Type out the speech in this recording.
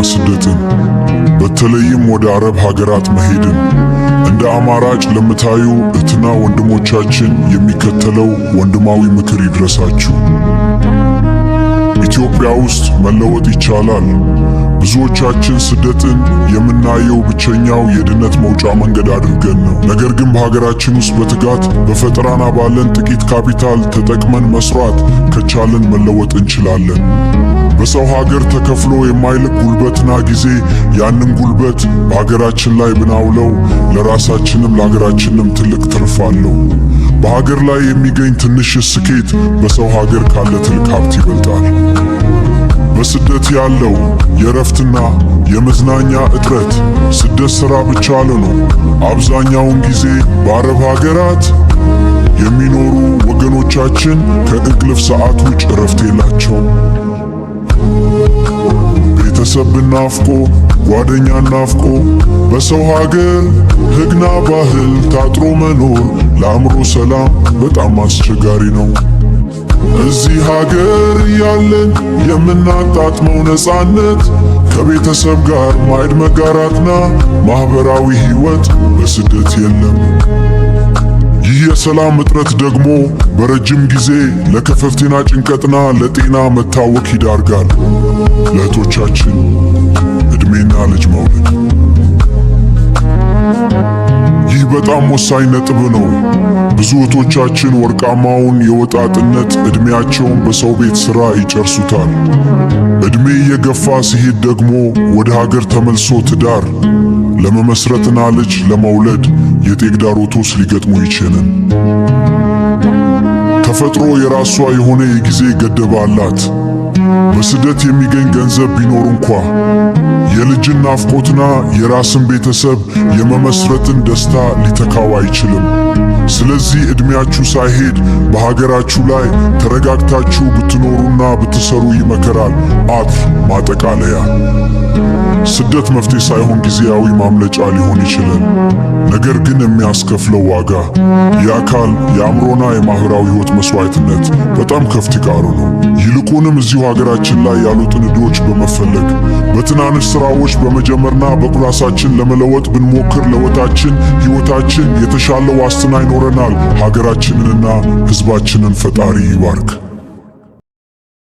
ስደትን በተለይም ወደ አረብ ሀገራት መሄድን እንደ አማራጭ ለምታዩ እህትና ወንድሞቻችን የሚከተለው ወንድማዊ ምክር ይድረሳችሁ። ኢትዮጵያ ውስጥ መለወጥ ይቻላል። ብዙዎቻችን ስደትን የምናየው ብቸኛው የድነት መውጫ መንገድ አድርገን ነው። ነገር ግን በሀገራችን ውስጥ በትጋት፣ በፈጠራና ባለን ጥቂት ካፒታል ተጠቅመን መስራት ከቻልን መለወጥ እንችላለን። በሰው ሀገር ተከፍሎ የማያልቅ ጉልበትና ጊዜ፣ ያንን ጉልበት በሀገራችን ላይ ብናውለው ለራሳችንም ለሀገራችንም ትልቅ ትርፍ አለው። በሀገር ላይ የሚገኝ ትንሽ ስኬት በሰው ሀገር ካለ ትልቅ ሀብት ይበልጣል። በስደት ያለው የእረፍትና የመዝናኛ እጥረት፣ ስደት ሥራ ብቻ ነው። አብዛኛውን ጊዜ በአረብ ሀገራት የሚኖሩ ወገኖቻችን ከእንቅልፍ ሰዓት ውጭ እረፍት የላቸውም። ቤተሰብ ናፍቆ፣ ጓደኛ ናፍቆ፣ በሰው ሀገር ሕግና ባህል ታጥሮ መኖር ለአእምሮ ሰላም በጣም አስቸጋሪ ነው። እዚህ ሀገር እያለን የምናጣጥመው ነፃነት፣ ከቤተሰብ ጋር ማዕድ መጋራትና ማህበራዊ ህይወት በስደት የለም። ይህ የሰላም እጥረት ደግሞ በረጅም ጊዜ ለከፍተኛ ጭንቀትና ለጤና መታወክ ይዳርጋል። ለእህቶቻችን እድሜና ልጅ መውለድ፣ ይህ በጣም ወሳኝ ነጥብ ነው። ብዙ እህቶቻችን ወርቃማውን የወጣትነት እድሜያቸውን በሰው ቤት ሥራ ይጨርሱታል። እድሜ እየገፋ ሲሄድ ደግሞ ወደ ሀገር ተመልሶ ትዳር ለመመስረትና ልጅ ለመውለድ የተግዳሮቶች ሊገጥሙ ይችላል። ተፈጥሮ የራሷ የሆነ የጊዜ ገደብ አላት። በስደት የሚገኝ ገንዘብ ቢኖር እንኳ የልጅን ናፍቆትና የራስን ቤተሰብ የመመስረትን ደስታ ሊተካው አይችልም። ስለዚህ እድሜያችሁ ሳይሄድ በሀገራችሁ ላይ ተረጋግታችሁ ብትኖሩና ብትሰሩ ይመከራል። ማጠቃለያ፣ ስደት መፍትሄ ሳይሆን ጊዜያዊ ማምለጫ ሊሆን ይችላል። ነገር ግን የሚያስከፍለው ዋጋ፣ የአካል፣ የአእምሮና የማህበራዊ ህይወት መስዋዕትነት በጣም ከፍተኛ ነው። ይልቁንም እዚሁ ሀገራችን ላይ ያሉትን እድሎች በመፈለግ፣ በትናንሽ ስራዎች በመጀመርና በራሳችን ለመለወጥ ብንሞክር ለወጣችን ህይወታችን የተሻለ ዋስትና ይኖረናል። ሀገራችንንና ህዝባችንን ፈጣሪ ይባርክ።